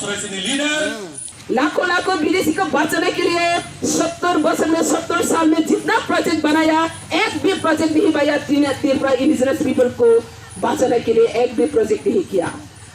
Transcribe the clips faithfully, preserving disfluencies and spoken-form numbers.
Sini leader. लाखों लाखों विदेशी को बचाने के लिए सत्तर बरस में, सत्तर साल में जितना प्रोजेक्ट बनाया, एक भी प्रोजेक्ट नहीं बनाया। तीन, त्रिपुरा इंडिजिनस पीपल को बचाने के लिए एक भी प्रोजेक्ट नहीं किया।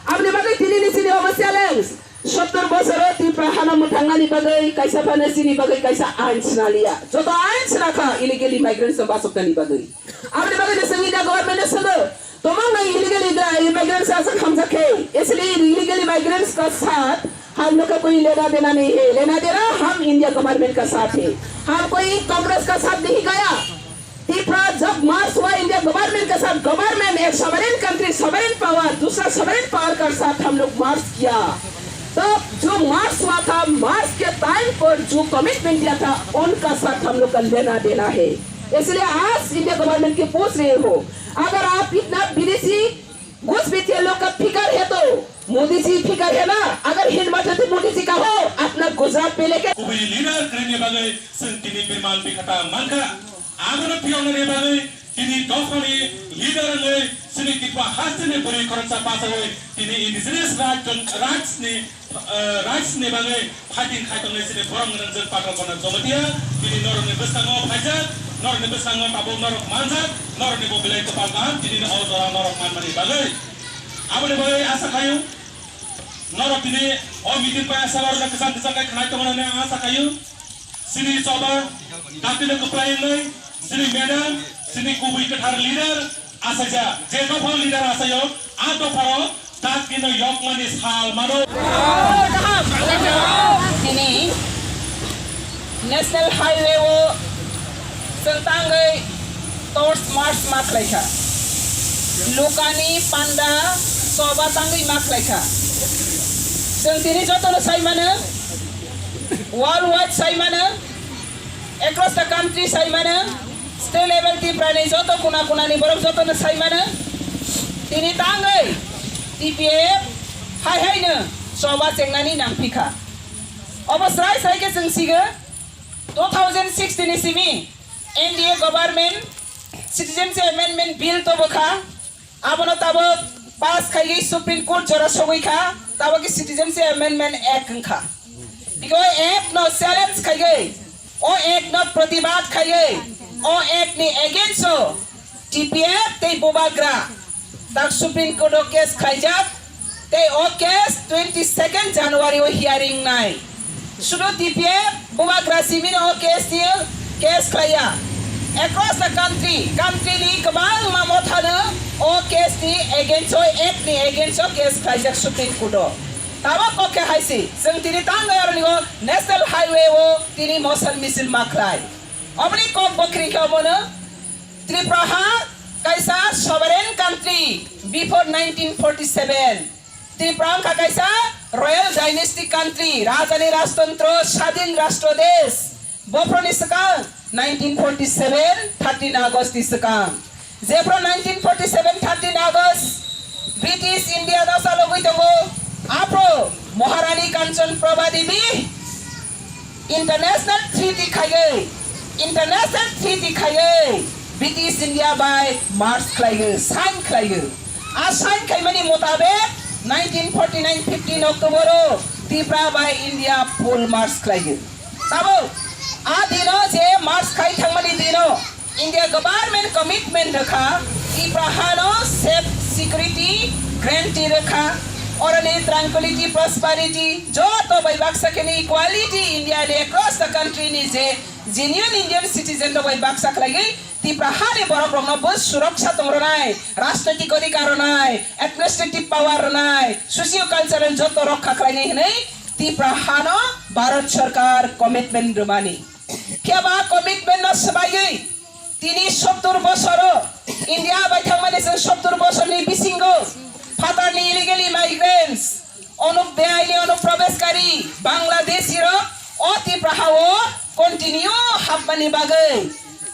Aboni bagwi tini ni sini obo challenge. Sottor bosoro Tripura hano mwthangnani bagwi kaisa phano chini bagwi kaisa ain swnaliya. Joto ain swnakha illegal immigrants no bachoknani bagwi. Aboni bagwi no chwng India government no swngo, tomang no illegal immigrants aswk hamjak khe, actually illegal immigrants ka saath hum log ka koi lena dena nahi hai, lena dena hum India government ka saath hai, hum koi Congress ka saath nahi gaya. Tripura jab march hua India government ke saath, government ek sovereign country, sovereign power, dusra sovereign power ke saath hum log march kiya. Tab jo march hua tha, march ke time par jo commitment diya tha, unka saath hum log ka lena dena hai. Isliye aaj India government ke pooch rahe ho, agar aap itna bideshi ghuspetia log ka fikar hai to Modi ji fikar hai na, agar hin mate to Modi ji kaho apna Gujarat pe leke. Kubui leader krini bagwi chwng tini birman bikhata mankha. Abono phiyoknani bagwi tini dophani leader wngwi chini Tripura hasteni bwrwi khoroksa pachawi tini indigenous rights ni, eh, rights ni bagwi fighting khai tongnai chini borom gwnang jwng Patro Gana Jamatia. Tini norokni bwskango phaijak, norokni bwskango tabuk norok manjak, norokni bo belai kwpal kaham tini o jora norok manmani bagwi. Aboni bagwi asa khaio norok tini o meeting pai asa rok kwchang kwchang khe khnai tongo nani ang asa khaio. Chini choba dakti no kwplai wngnai, chini madam, chini kubui kwthar leader asaija, je dopha leader asaio, a dopha rok dakti no yokmani sal mano. Tini National Highway o chwng tangwi torch march ma khlaikha. Lukani panda choba tangwi ma khlaikha. Chwng tini jotono sai mano, world wide sai mano, across the country sai mano, state level Tripura ni joto kuna kuna ni borok jotono sai mano. Tini tangwi T P F hai hai no choba chengnani nangphikha. Obo srai srai khe chwng sigo, two thousand sixteen ni simi N D A government Citizenship Amendment Bill tobokha, abono tabok pass khaiwi Supreme Court jora sogwi kha, tabok khe Citizenship Amendment Act wngkha. Bikhe o act no challenge khaiwi, o act no pratibad khaiwi, o act ni against o T P F tei bubagra tak Supreme Court o case khlaijak, tei o case twenty second January o hearing nai. Sudu T P F bubagra simi no o case ni case khlaiya. Across the country, country ni kwbangma mothano o case ni against o, act ni against o case khlaijak Supreme Court o. Tabok kok khe hai se, chwng tini tang dai aroni o National Highway o tini mosal misil ma khlai. Oboni kok bo kwrwi khe omono Tripura ha kaisa sovereign country before nineteen forty seven. Tripura wngkha kaisa royal dynasty country, rajani rajtantro, sadin rashtra desh. Bophorni swkang nineteen forty seven, thirteen August ni swkang. Jephru nineteen forty seven thirteen August British India no chalogwi tongo, aphru Maharani Kanchan Prabha Devi international treaty khaiwi, international treaty khaiwi British India bai merge khlaiwi, sign khlaiwi. A sign khaimani mutabek nineteen forty nine fifteen October o Tripura bai India full merge khlaiwi. Tabuk a dino je merge khai thangmani dino India government commitment rwkha, Tripura hano safe security guarantee rwkha, oroni tranquility, prosperity, joto bai baksa kheno equality India ni across the country ni je genuine Indian citizen rok bai baksa khlaiwi Tripura hani borok rokno bo suroksha tong rwnai, rajnoitik odhikar rwnai, administrative power rwnai, socio cultural joto rokha khlainai hwnwi Tripura hano Bharat Sarkar commitment rwmani. Phiya ba commitment no swbaiwi tini sottor bosoro India bai thangmani chwng sottor bosorni bisingo phatarni illegal immigrants, onuk beaini onuk probeshkari Bangladeshi rok o Tripura hao continue hapmani bagwi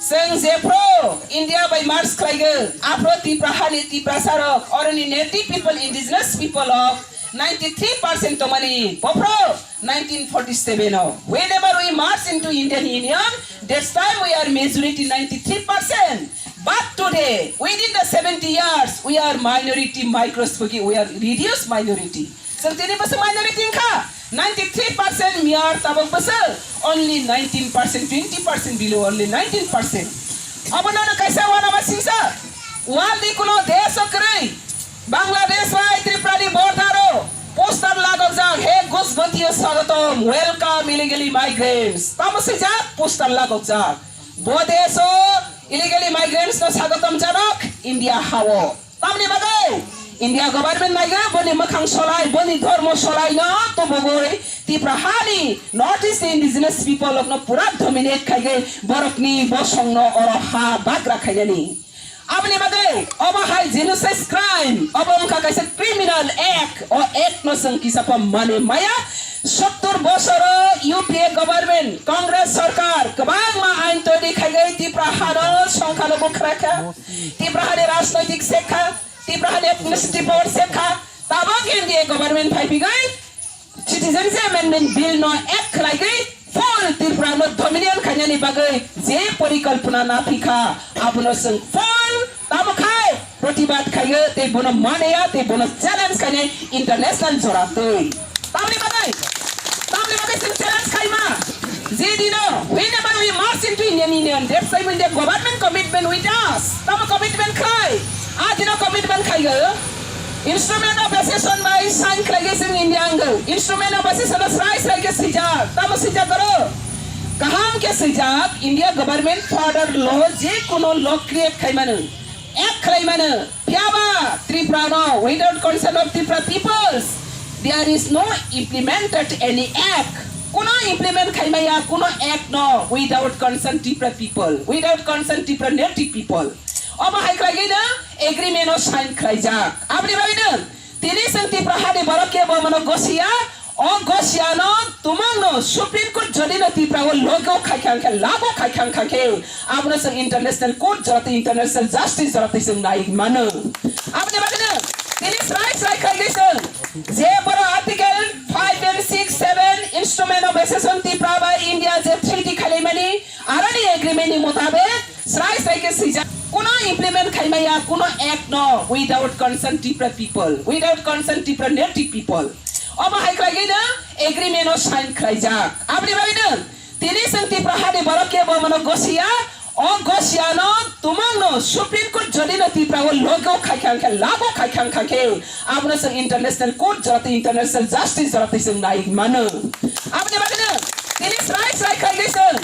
chwng jephru India bai merge khlaigo, aphru Tripura hani Tiprasa rok, oroni native people, indigenous people of ninety three percent tongmani bophru nineteen forty seven o. Whenever we march into Indian Union, that time we are majority ninety three percent. But today, within the seventy years, we are minority, microscopic, we are reduced minority. Chwng tini bwswk minority wngkha, ninety three percent miyar tabuk bwswk, only nineteen percent, twenty percent below, only nineteen percent. Obono no kaisa wanama singsa, world ni kuno desh o kwrwi, Bangladesh bai Tripura ni border o poster lagokjak, "He Gujbatiyo Swagatam, welcome illegal immigrants." Tamo swijak poster lagokjak. Bo desh o illegal immigrants no swagatam janok India ha o. Tamni bagwi India government naiga boni mwkhang solai, boni dhormo solai no tubugwi Tripura hani North East indigenous people rokno pura dominate khaigwi borokni bosongno oro ha bagra khainani. Aboni bagwi obo hai genocide crime, obo wngkha kaisa criminal act, o act no chwng kisa pho mane maya. Sottur bosoro U P A government, Congress sorkar kwbangma ain toidi khaigwi Tripura hano songkhano bwkhra kha. Tipra hani rajnoitik sekha, Tipra hani ethnicity board sekha, tabok N D A government phai pigwi Citizenship Amendment Bill no act khlaigwi full Tripura no dominion khainani bagwi je porikalpona naphikha, abono chwng full tamo khai protibad khaiyo, tei bono manaya, tei bono challenge khainai international jora twi. Tamni bagwi, tamni bagwi chwng challenge khaima. Je dino, whenever we march into Indian Union, that's time when the government commitment with us. Tamo commitment khai. A dino commitment khai ga. Instrument of Accession bai sign khlai ga sing India ang ga. Instrument of Accession as rights like a sijak. Tamo sijak garo. Kaham ke sijak, India government further law, je kuno law create khai manu. Act khlai mano, phiyaba Tripura no, without consent of Tripura peoples, there is no implemented any act. Kuno implement khaimaya, kuno act no, without consent Tripura people, without consent Tripura native people. Obo hai khlaigwi no agreement o sign khlaijak. Aboni bagwi no, tini chwng Tripura hani borok kebo mano gosiya, o gosiano tumungno Supreme Court jodi no Tripura o logo khaikha khe, lago khaikha khe, abono chwng international court jorati, international justice jorati chwng nai mano. Aboni bagwino tini srai srai khaigwi chwng je boro article five and six, seven instrument of accession Tripura bai India je treaty khailaimani, aroni agreement ni mutabek srai srai khe swijak. Kuno implement khaimaya, kuno act no without consent Tripura people, without consent Tripura native people. Omo hai khlaigwi no agreement o sign khlaijak. Aboni bagwi no tini chwng Tripura hani borok kebo mano gosiya, o gosiya no tumung no Supreme Court jodi no Tripura o logo khaikha khe, lago khaikha khe, abono chwng international court jorati, international justice jorati chwng nai mano. Aboni bagwi no tini srai srai khaigwi chwng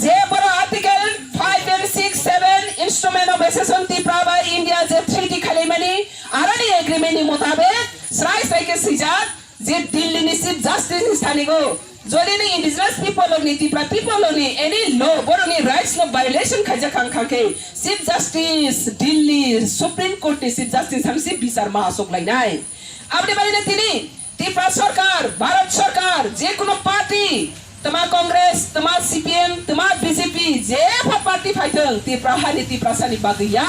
je boro article five and six, seven instrument of accession Tripura bai India je treaty khailaimani, aroni agreement ni mutabek srai srai khe swijak je Delhi ni Chief Justice ni sanigo jodi ni indigenous people ni, Tripura people ni any law, borok ni rights no violation khaijak kha khe Chief Justice Delhi Supreme Court ni Chief Justice hamsi bichar ma asok lainai. Aboni bagwi no tini Tripura sorkar, Bharat sorkar, je kono party, tma Congress, tma C P M, tma B J P, je pha party phaithwng, Tripura hani Tiprasani bagwi ya.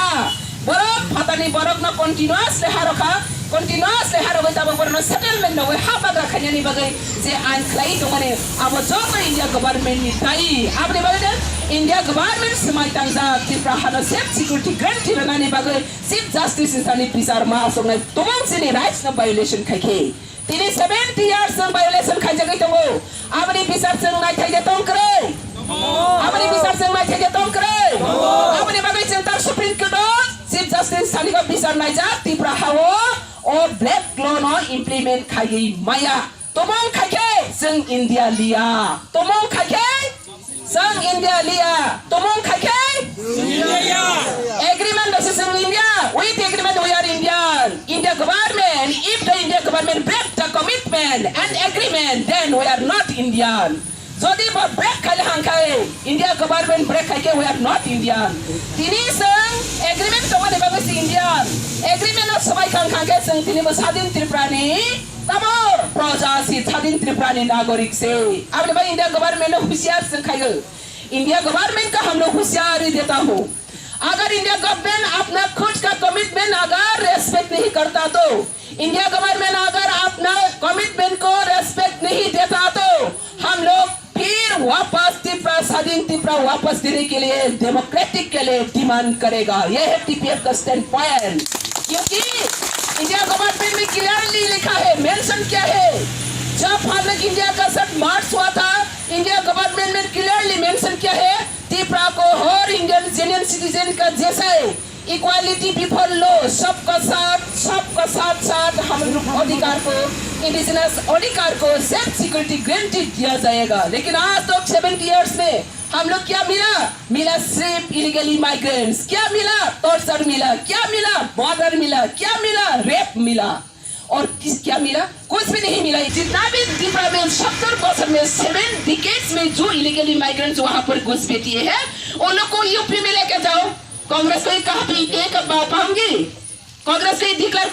Borok phatani borokno continuously harokha, continuously harogwi tabok borokno settlement nogwi ha bagra khainani bagwi je ain khlai tongmani, abo joto India government ni dayi. Aboni bagwi no India government swmai tangjak Tripura hano safe security guarantee rwnani bagwi Chief Justice ni thani bichar ma asoknai tubung chini rights no violation khaikhe. Tini seventy years chwng violation khaijagwi tongo. Aboni bisar chwng naithai de tong kwrwi. Aboni bisar chwng naithai de tong kwrwi. Aboni bagwi chwng tak Supreme Court o Chief Justice sanigo bisar naijak Tripura hao o black law no implement khaiwi maya. Tumung khaikhe chwng India liya. Tumung khaikhe Chwng India liya, tumung khaikhe? Agreement bai se chwng India. With agreement we are Indian. India government, if the India government break the commitment and agreement, then we are not Indian. Jodi bo break khaile hangkhe, India government break khaikhe we are not Indian. Tini chwng agreement tongmani bagwi se Indian. Agreement no swbai kha hangkhe chwng tini bo sadin Tripura ni Tamo proja si, sadin Tripura ni nagorik se. Aboni bai India government no husiar se khayo. India government ka hum log hushiari deta ho. अगर India government अपना खुद का कमिटमेंट अगर रेस्पेक्ट नहीं करता तो, India government अगर अपना कमिटमेंट को रेस्पेक्ट नहीं देता तो हम लोग फिर वापस तिप्रा, स्वाधीन तिप्रा वापस देने के लिए डेमोक्रेटिक के लिए डिमांड करेगा। ये है टीपीएफ का स्टैंड पॉइंट। क्योंकि इंडिया गवर्नमेंट में क्लियरली लिखा है, मेंशन किया है। जब भारत इंडिया का साथ मार्च हुआ था, इंडिया गवर्नमेंट में क्लियरली मेंशन किया है, त्रिपुरा को हर इंडियन, इंडियन सिटीजन का जैसा है, इक्वालिटी बिफोर लॉ, सबका साथ, सबका साथ साथ हम अधिकार को, इंडिजिनस अधिकार को सेफ सिक्योरिटी गारंटी दिया जाएगा। लेकिन आज तक सेवेंटी ईयर्स में हम लोग क्या मिला? मिला सिर्फ इलीगल इमाइग्रेंट्स। क्या मिला? टॉर्चर मिला। क्या मिला? मर्डर मिला। क्या मिला? रेप मिला। और किस क्या मिला? कुछ भी नहीं मिला। जितना भी त्रिपुरा में सत्तर बरस में, सेवन डिकेड्स में जो इलीगल इमाइग्रेंट्स वहां पर घुसपैठिए हैं, उन लोग को यूपी में लेके जाओ। कांग्रेस को ये कहाँ पे ये कब पाऊंगी? कांग्रेस को ये डिक्लेयर